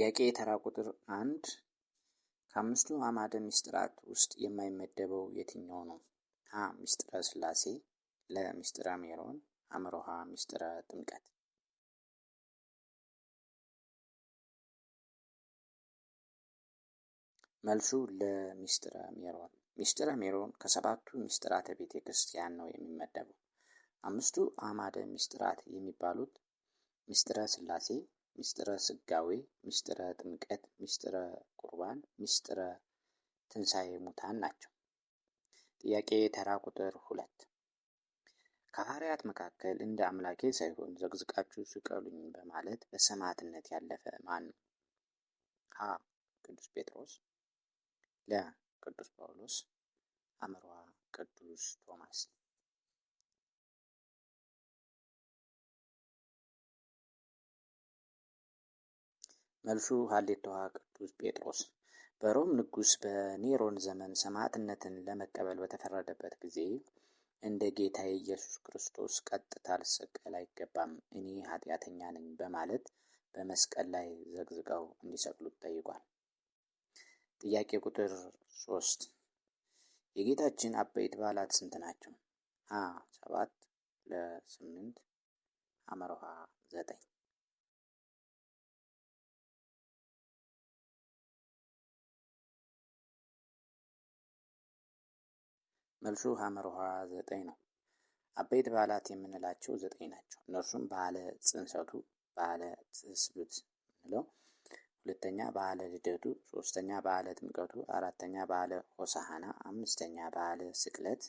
ጥያቄ ተራ ቁጥር 1፣ ከአምስቱ አዕማደ ምስጢራት ውስጥ የማይመደበው የትኛው ነው? ሀ. ምስጢረ ሥላሴ፣ ለ. ምስጢረ ሜሮን፣ ሐመሩ ሐ. ምስጢረ ጥምቀት። መልሱ ለ. ምስጢረ ሜሮን። ምስጢረ ሜሮን ከሰባቱ ምስጢራተ ቤተ ክርስቲያን ነው የሚመደበው። አምስቱ አዕማደ ምስጢራት የሚባሉት ምስጢረ ሥላሴ፣ ምስጢረ ሥጋዌ፣ ምስጢረ ጥምቀት፣ ምስጢረ ቁርባን፣ ምስጢረ ትንሣኤ ሙታን ናቸው። ጥያቄ ተራ ቁጥር 2፣ ከሐዋርያት መካከል እንደ አምላኬ ሳይሆን ዘቅዝቃችሁ ስቀሉኝ በማለት በሰማዕትነት ያለፈ ማን ነው? ሀ. ቅዱስ ጴጥሮስ፣ ለ. ቅዱስ ጳውሎስ፣ ሐመሩ ሐ. ቅዱስ ቶማስ። መልሱ ሀሌታው ሀ ቅዱስ ጴጥሮስ። በሮም ንጉሥ በኔሮን ዘመን ሰማዕትነትን ለመቀበል በተፈረደበት ጊዜ እንደ ጌታዬ ኢየሱስ ክርስቶስ ቀጥታ ልሰቀል አይገባም፣ እኔ ኃጢአተኛ ነኝ በማለት በመስቀል ላይ ዘቅዝቀው እንዲሰቅሉት ጠይቋል። ጥያቄ ቁጥር 3፣ የጌታችን አበይት በዓላት ስንት ናቸው? ሀ. 7፣ ለ. 8፣ ሐመሩ ሐ. 9። መልሱ ሐመሩ ሐ 9 ነው። አበይት በዓላት የምንላቸው 9 ናቸው። እነርሱም በዓለ ጽንሰቱ፣ በዓለ ትስብእት የምንለው፣ ሁለተኛ በዓለ ልደቱ፣ ሶስተኛ በዓለ ጥምቀቱ፣ አራተኛ በዓለ ሆሳዕና፣ አምስተኛ በዓለ ስቅለት፣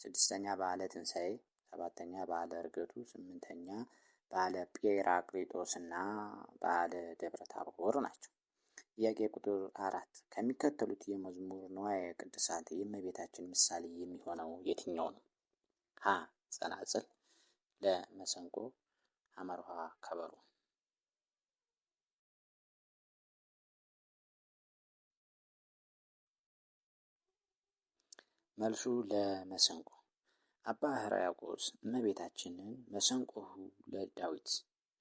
ስድስተኛ በዓለ ትንሣኤ፣ ሰባተኛ በዓለ ዕርገቱ፣ ስምንተኛ በዓለ ጴራቅሊጦስና በዓለ ደብረ ታቦር ናቸው። ጥያቄ ቁጥር 4፣ ከሚከተሉት የመዝሙር ንዋየ ቅድሳት የእመቤታችን ምሳሌ የሚሆነው የትኛው ነው? ሀ. ጸናጽል፣ ለ. መሰንቆ፣ ሐመሩ ሐ. ከበሮ። መልሱ ለ. መሰንቆ። አባ ሕርያቆስ እመቤታችንን መሰንቆሁ ለዳዊት፣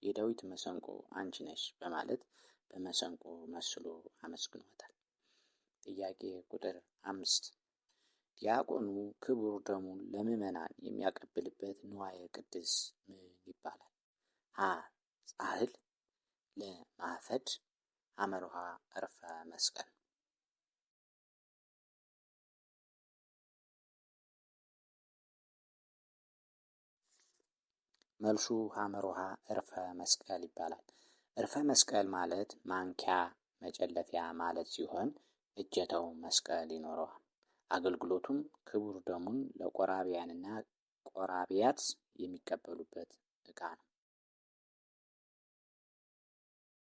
የዳዊት መሰንቆ አንቺ ነሽ በማለት በመሰንቆ መስሎ አመስግኗታል። ጥያቄ ቁጥር 5፣ ዲያቆኑ ክቡር ደሙን ለምዕመናን የሚያቀብልበት ንዋየ ቅድስ ምን ይባላል? ሀ. ጻሕል፣ ለ. ማኅፈድ፣ ሐመሩ ሐ. ዕርፈ መስቀል። መልሱ ሐመሩ ሐ ዕርፈ መስቀል ይባላል። ዕርፈ መስቀል ማለት ማንኪያ መጨለፊያ ማለት ሲሆን እጀታው መስቀል ይኖረዋል። አገልግሎቱም ክቡር ደሙን ለቆራቢያንና ቆራቢያት የሚቀበሉበት ዕቃ ነው።